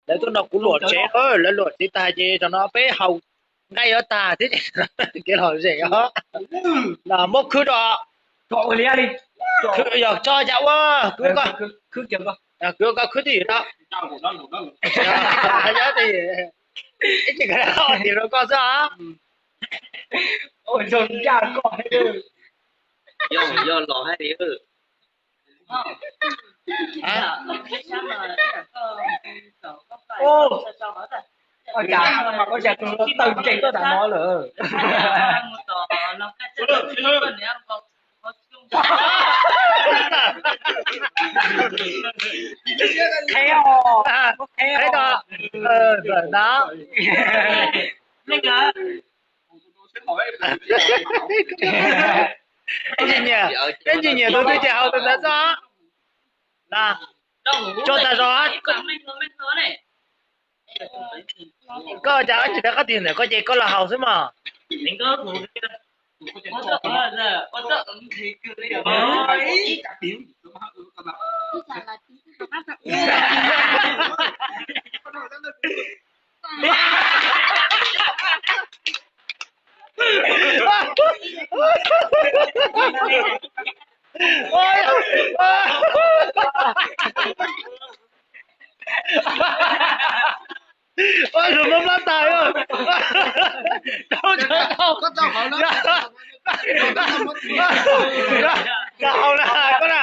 Lawv tuaj nrog kuv luam tsev, lawv luam tsev tag ces tam no peb haus nqaij yuav tag thiab ces kev lom zem os. Muab khwb rau, yog tso cas ua, kwv koj khwb twj ywm rau. Ib tsis koj tim rau koj xwb os. Ua cas tus tawg nkees koj tam no lawm? Qheb os, qheb os. Ib ntsis nyiam, ib ntsis nyiam tus twg ces haus tus ntawd xwb. Tso tas zog. Koj cas tsis rov qab tig ntawm koj ces koj los haus xwb mog. Ua, lus mob plab tas. Tau, tau, tau. Tau haus na koj na.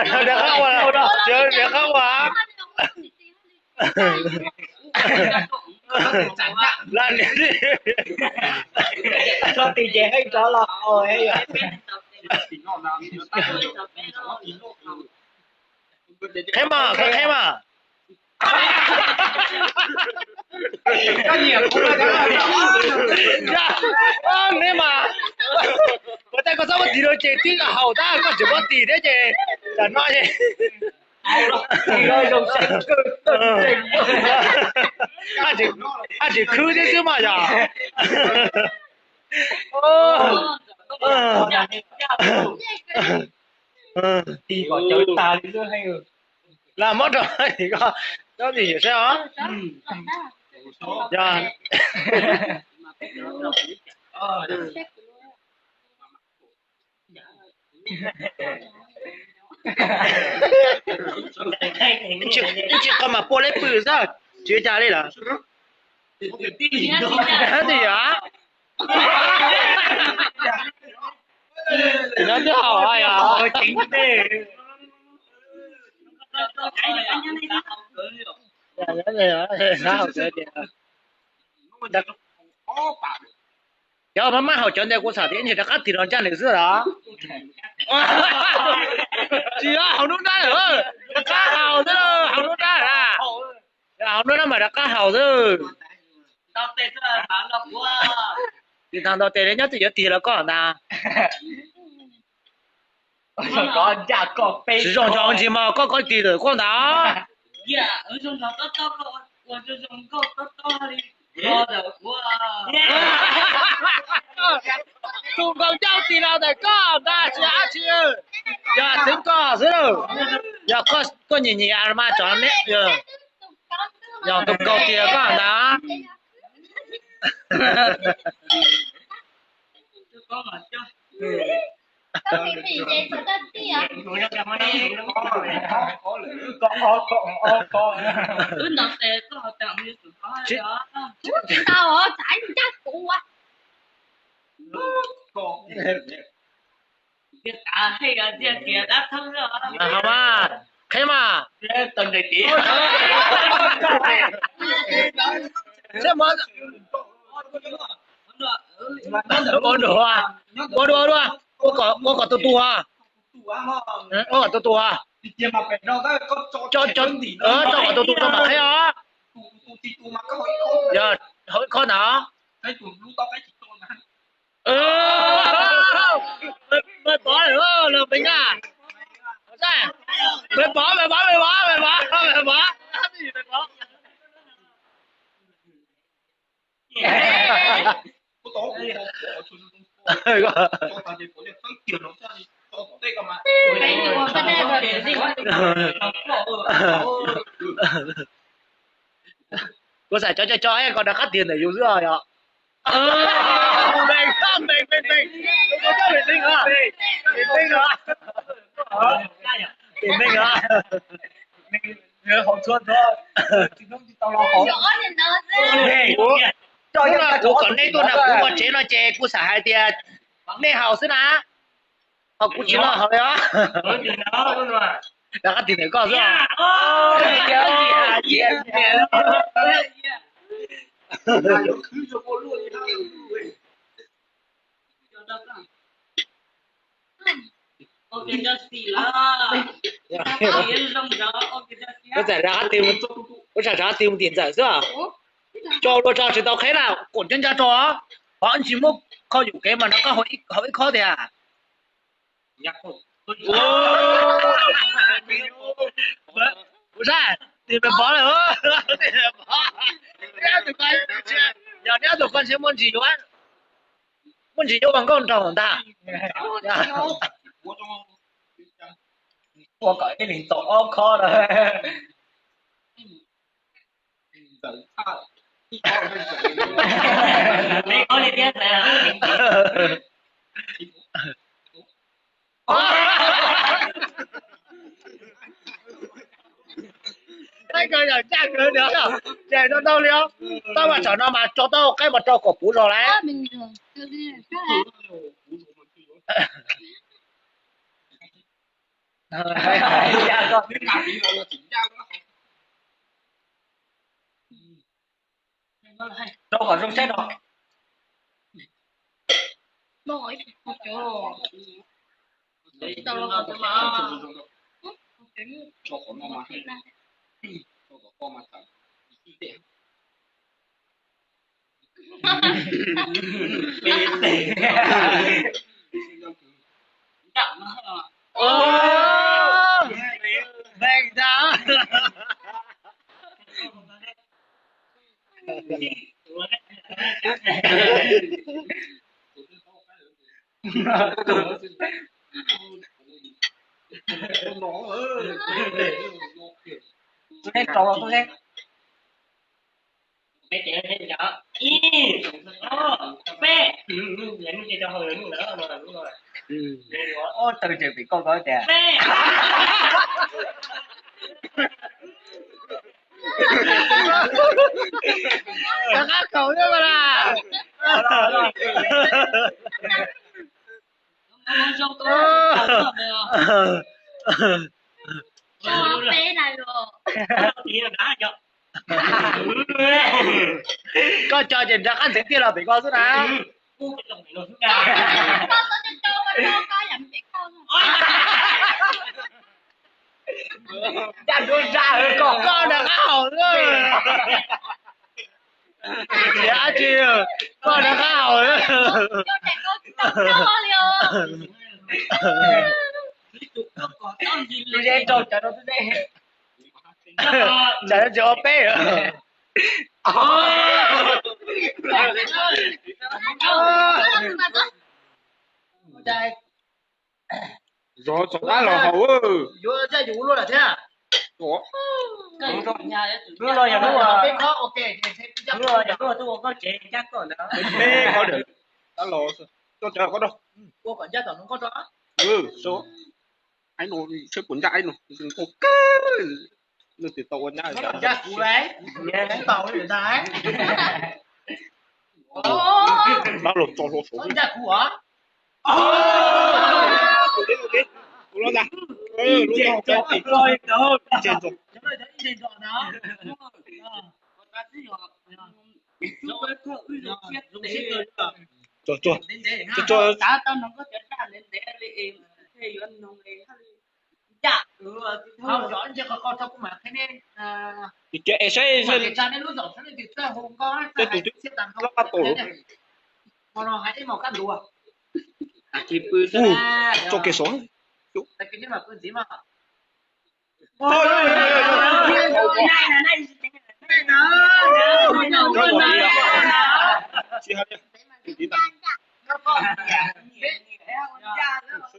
Rov qab ua, rov qab ua. Tso tim ces heej rov los. Qheb mas, qheb mas. Neb mas, ua cas koj txhob muab tig rau ces twb haus tab koj tseem muab tig thiab ces tam no ces haj tseem khwb thiab xwb mas yog. Tig kom cawv tas li xwb. Lam muab rau koj, koj tig saib os. Yog. Ib ntsis qhov mas pua leb pw xwb, tsis ua cas li lawm. Twb yog. Tim no twb haus yog. Cov maj maj haus cov ntawd kuv xam tias ib ntsis rov qab tig los ntsaj nws xwb los. Tsis yog, haus hnub nrab lawm, rov qab haus xwb, haus hnub nrab na. Haus hnub nrab mas rov qab haus xwb. Tig tag ntaus tes nyob twj ywm tig los koj ntag. Tsis zoo ntsog ntsis mas koj, koj tig lawm koj ntag. Tus nkaus ncauj tig los ntawm koj ntag, tsis dab tsi, yog xeeb koj xwb lauj. Yog koj nyiam nyiam mas tsov ne, yog tus nkaus tig los koj ntag. Haus mas, qheb mas. Ua dua, ua dua, ua kom tu tu ha. Ua kom tu tu ha. Tso, tso kom tu tu tso mam qheb os. Yog haus ib khob ntag. Maiv Pov lawm los peb nyaj. Maiv Pov, Maiv Pov, Maiv Pov, Maiv Pov, Maiv Pov. Kuv xav cov cov cov kom rov qab tiag ntawm yus xwb os yog. Npeeg, npeeg, npeeg, npeeg. Tus coj npeeg, npeeg, npeeg, npeeg, npeeg. Kuv kom nej tuaj no kuv ua tsev no ces kuv xav hais tias nej haus xwb na, ho kuv tsis los haus li os. Rov qab tig ntawm koj xwb. Ua txawm rov qab tig, ua txawm rov qab tig mus tim ntxawm xwb. Tso dua tso tsis tau qheb na, kom ncaj ncaj tso. Qhov ntsis muab kho yuam kev mas rov qab haus ib khob tiag. Kuv saib, tig pov lawm. Yog neb tus koj ntshe muaj ntsis yuav, muaj ntsis yuav ua nkauj nraug ntag. Ua kom ib leeg tau ob khob na. Tab kawg yog ncaj kawg, ces no tau li os. Tab mas tsam no mas tso tau qaib mas rau kom puv zog lawm. Rau kom zoo saib no. Tus neb rau tus neb. Peb ces ib, ob, peb. Lawv muaj ce rau hauv lawv muaj lawv no lawv muaj no. Ob tawg ces pem koj ko tias peb. Rov qab kaum thiab mas na. Koj tso ces rov qab ntxeev tiaj los pem koj xwb na. Ncaj nruab nrab kom koj rov qab haus. Tias dab tsi, koj rov qab haus. Tus yeej rau cov rau tus dej. Tsam no tsis ua peb. Zov txog tab los haus. Yuav caj yus ua luaj lawm thiab. Hnub no yog hnub, hnub no yog hnub tuaj ua koj tsev ncaj koj ntawd. Peb qhov tab los tso cov koj rau. Ua kom ncaj tom no koj tso. Aib no, seb puas ncaj aib no. Ncaj kuv lawm. Tau li ntag. Tab los tso hlo saud. Ncaj kuv os. Tsuag, tsuag, tsuag. Cia es saib, tej tus twb loj qab tau lawm. Tso kev sov.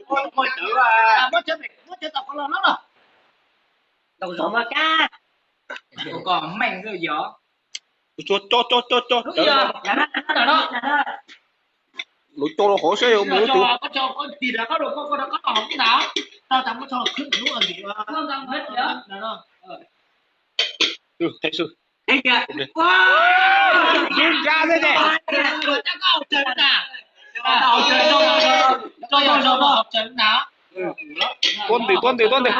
Muab cawv, muab cawv tom qhov los no. Tau zov mas kab. Koj meej xwb yog. Cov cov cov cov cov. Lub cov los qhov seb mus twg. Koj tig rov qab rau koj, koj rov qab los hauv ntawd. Tau tas muab tso khwb lub ntim. Tuab ntws, tuab ntws, tuab ntws.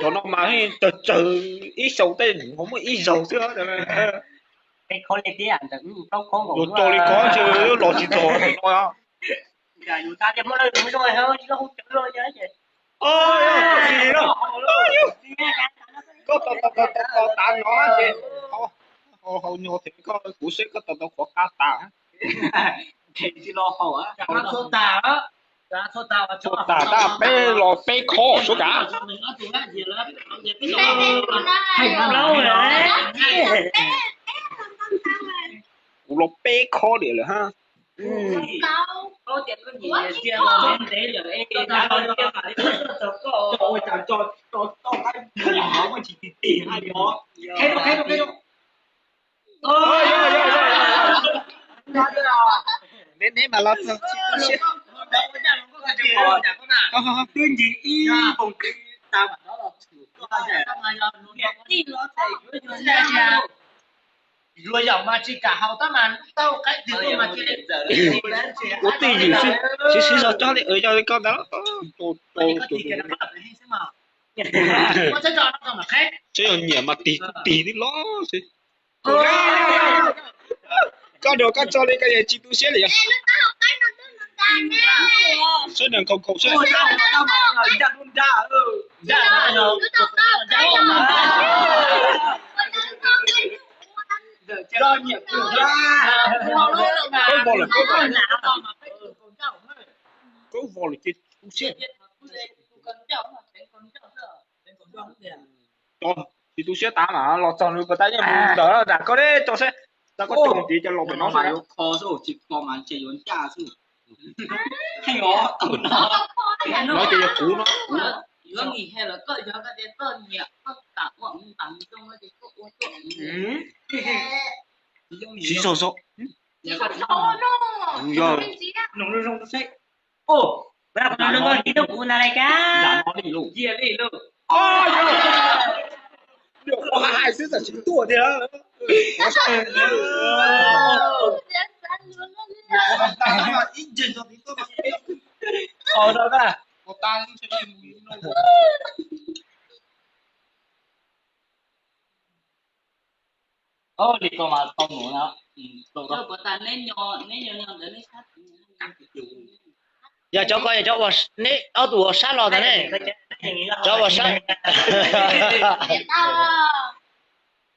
Cov no mas tsawg tsawg ib xyoos tej ho muaj ib zaug xwb. Yuav tso li ko ces los tsis txog no. Koj tos tos tos tos tas no ces hau nyuag thiab koj, kuv seb koj tos tau qhov qab tas. Txhua tas tab peb los peb khob suav kav. Kuv los peb khob diam lawm hab. Neb, neb mas los txog tsis tu siab. Twb ncig ib poos. Yuav yaum mas tsis kam haus tab mas tau qaib twg mas. Ua tij ywm xwb, siv siv zog tso li, yog li koj ntawd. Seb yog nyiam mas tig kuj tig tib los xwb. Koj dua koj tso li koj yeej tsis tu siab li yog. Sawv daws nkhaus nkhaus seb. Kaub vos lawm, kaub vos lawm ces tu siab. Tsis tu siab tas mas los txog nws puas tas yeej mus ntawd. Koj deb tso seb, tau koj tso tiv cov los pem no mas yuav kho xwb, tsis kho mas ntshe yuav ncaj xwb. No ces yog kuv no. Siv zog zog. Yog. Tiv rau kuv na lai kab. Hais xwb txawm tsis tuaj tiag. Li ko mas tau mus na. Yog cov ko yog cov uas neb ob tug ua sab los ntag ne. Cov ua sab.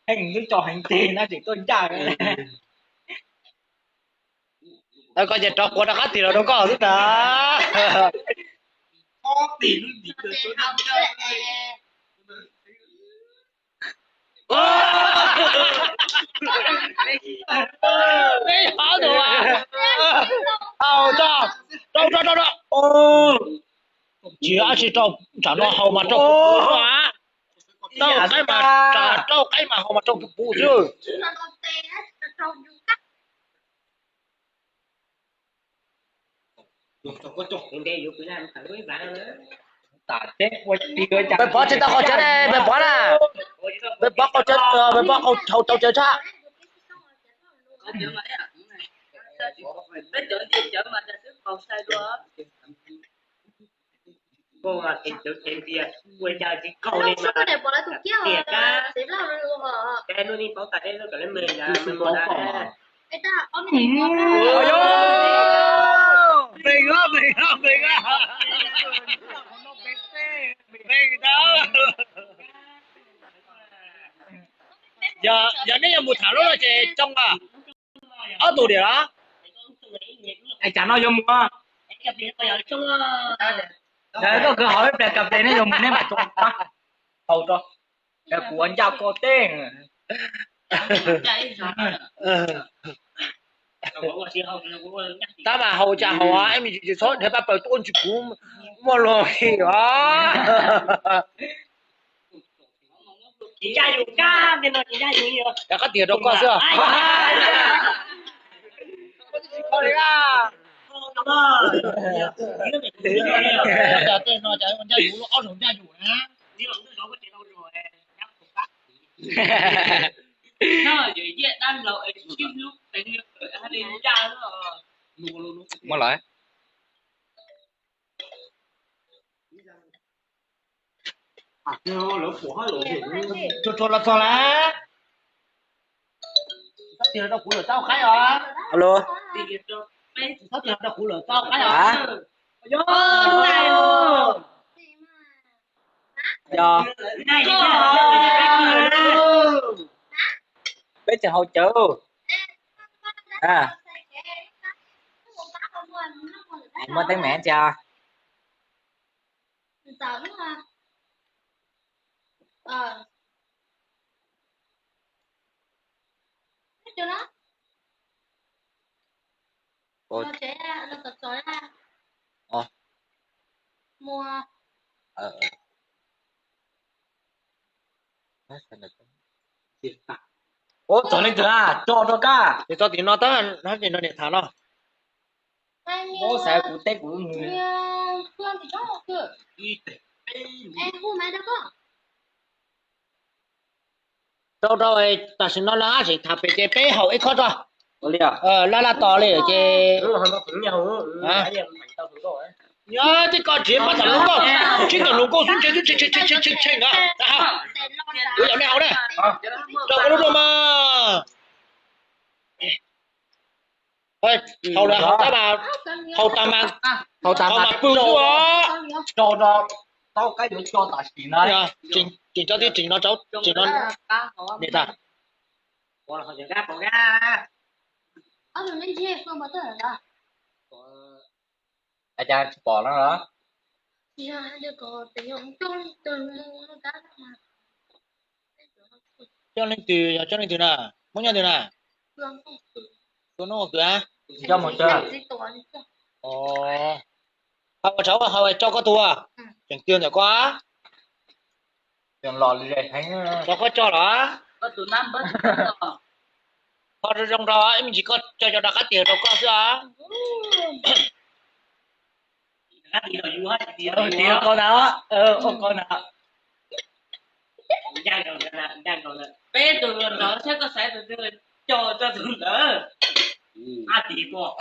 Heej twb tso heev tiag na tseem tuaj ncaj. Koj ces rov quav rov qab tig los rau koj xwb ntag. Tsis ab tsi rau, tsam no haus mas rau puv puv. Rau qaib mas, rau qaib mas haus mas rau puv puv xwb. Peb pov tsis tau qhov tsev ne, peb pov na. Peb pov qhov tsev, peb pov qhov haus tau tsev tshaj. Yog nej yuav mus tham lub no ces tsoo a. Ob tug diam los? Es tsam no yuav mus. Koj kawg hauv peb pliag kab ple neb yuav mus neb mam tsoo. Haus rau. Kuv ua ncaj koj teb. Tab mas haus cas haus, ib me ntsis tsis txhob dhia paj paws tuaj ua ntsis kuv muaj luag li os. Rov qab tiag rau koj xwb. Tej no cas ua ncaj yus, ob zaug ncaj yus na. Muaj lawm. Tsuag tsuag los txog lawm. Txhob tig los rau kuv lawm txhob qaib os. Txhob tig los rau kuv lawm txhob qaib os. Yog, peb tseem haus cawv. Muaj teeb meem cas? Ua txog leej twg a, tso rau kab. Txog tim no tab, tim no niam tham no. Muab xav kuv teb kuv. Rau rau, tam sim no lawv tseem tham pem ces peb haus ib khob tso. Laj laj tos li ces. Nyob tib koj tsis pab tham hluas nkauj, tsis tham hluas nkauj xwb ntshe xwb tshee tshee tshee tshee na. Kuv yam nej haus na. Rau koj lub rau mas. Haus lawm haus tab mas, haus tas mas, haus tas mas pw xwb os. Tso rau, tau kab yuav tso tam sim no. Tseem cov tib tseem no, tseem no. Niam tas. Cas tsis pom no los? Coj leej twg, yog coj leej twg na? Muab nyob twg na? Tua noj ua kwv a? Haus ua tsav, haus ua tso koj tua. Tseem twg ntawm koj? Tseem los li heev. Rau koj tso los? Ho zoo zoo rau ib me ntsis koj tso cov rov qab tiag rau koj xwb os. Tiv koj na, ua koj na. Peb tus no saib koj xaiv tus twg coj rau tus ntawd. Ab tiv koj.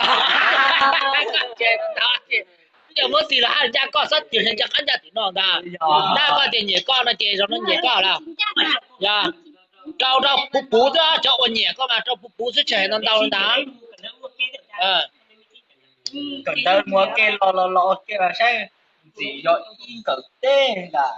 Twb yog muab tiv los haj ncaj koj xob tig ncaj qab ncaj tim no ntag. Tab koj tias nyiam koj no ces zoo no nyiam koj lawm. Yog rau rau puv puv xwb, cov uas nyiam koj mas rau puv puv xwb tsis hais ntau ntau li ntag. Kawm ntawv muag ke los los los ke mas saib ntxim yog ib nkawm teb ntag.